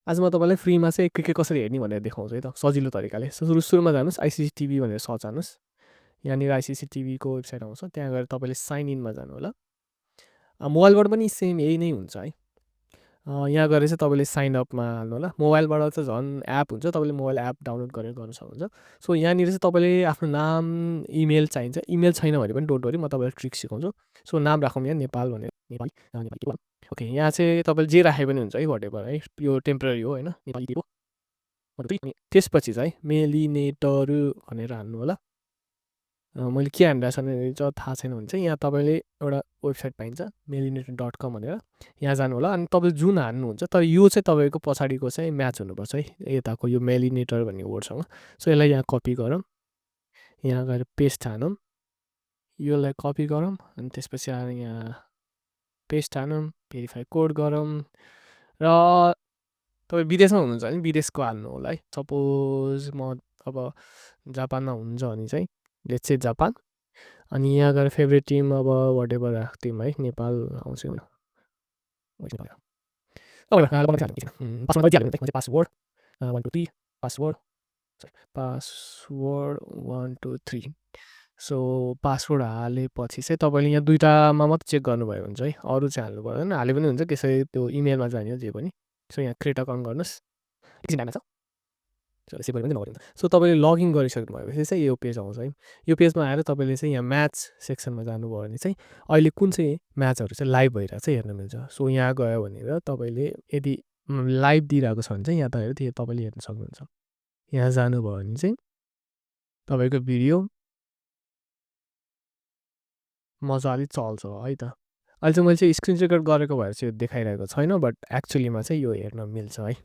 आज म तपाईँलाई फ्रीमा चाहिँ के कसरी हेर्ने भनेर देखाउँछु है त सजिलो तरिकाले। सुरुमा जानुहोस् आइसिसी टिभी भनेर सर्च हान्नुहोस्। यहाँनिर आइसिसी टिभीको वेबसाइट आउँछ, त्यहाँ गएर तपाईँले साइन इनमा जानु होला। मोबाइलबाट पनि सेम यही नै हुन्छ है। यहाँ गएर चाहिँ तपाईँले साइन अपमा हाल्नु होला। मोबाइलबाट चाहिँ झन् एप हुन्छ, तपाईँले मोबाइल एप डाउनलोड गरेर गर्न सक्नुहुन्छ। सो यहाँनिर चाहिँ तपाईँले आफ्नो नाम, इमेल चाहिन्छ। इमेल छैन भने पनि डोन्ट वरी, म तपाईँलाई ट्रिक सिकाउँछु। सो नाम राखौँ यहाँ नेपाल भनेर, नेपाली नेपाली के ओके, यहाँ चाहिँ तपाईँले जे राखे पनि हुन्छ है, वाटेभर है, यो टेम्पररी हो होइन, नेपाली हो। त्यसपछि चाहिँ मेलिनेटर भनेर हाल्नु होला। मैले के हानिरहेको छु भने थाहा छैन भने चाहिँ यहाँ तपाईँले एउटा वेबसाइट पाइन्छ मेलिनेटर.com भनेर, यहाँ जानु होला। अनि तपाईँ जुन हान्नुहुन्छ, तर यो चाहिँ तपाईँको पछाडिको चाहिँ म्याच हुनुपर्छ है यताको यो मेलिनेटर भन्ने वर्डसँग। सो यसलाई यहाँ कपी गरौँ, यहाँ गएर पेस्ट हानौँ, यसलाई कपी गरौँ, अनि त्यसपछि आएर यहाँ पेस्ट हानौँ, भेरिफाई कोड गरौँ, र तपाईँ विदेशमा हुनुहुन्छ भने विदेशको हाल्नु होला है। सपोज म अब जापानमा हुनुहुन्छ भने चाहिँ लेट्स से जापान, अनि यहाँ गएर फेभरेट टिम अब वाटेभर राख्थ्यौँ है, नेपाल आउँछ। Password 1 2 3 password 1 2 3। सो पासवर्ड हालेपछि चाहिँ तपाईँले यहाँ दुइटामा मात्रै चेक गर्नुभयो हुन्छ है, अरू चाहिँ हाल्नु पर्दैन। हाले पनि हुन्छ, त्यसै त्यो इमेलमा जाने हो जे पनि। सो यहाँ क्रिएट अकाउन्ट गर्नुहोस्, एकछिन टाइममा छ। सेभ गरेर पनि नगर्नु। सो तपाईँले लगइन गरिसक्नु भएपछि चाहिँ यो पेज आउँछ है। यो पेजमा आएर तपाईँले चाहिँ यहाँ म्याच सेक्सनमा जानुभयो भने चाहिँ अहिले कुन चाहिँ म्याचहरू चाहिँ लाइभ भइरहेको छ हेर्न मिल्छ। सो यहाँ गयो भनेर तपाईँले यदि लाइभ दिइरहेको छ भने चाहिँ यहाँ त तपाईँले हेर्न सक्नुहुन्छ। यहाँ जानुभयो भने चाहिँ तपाईँको भिडियो मजाले चल्छ है त। अहिले चाहिँ मैले चाहिँ स्क्रिन रेकर्ड गरेको भएर चाहिँ यो देखाइरहेको छैन, बट एक्चुअलीमा चाहिँ यो हेर्न मिल्छ है।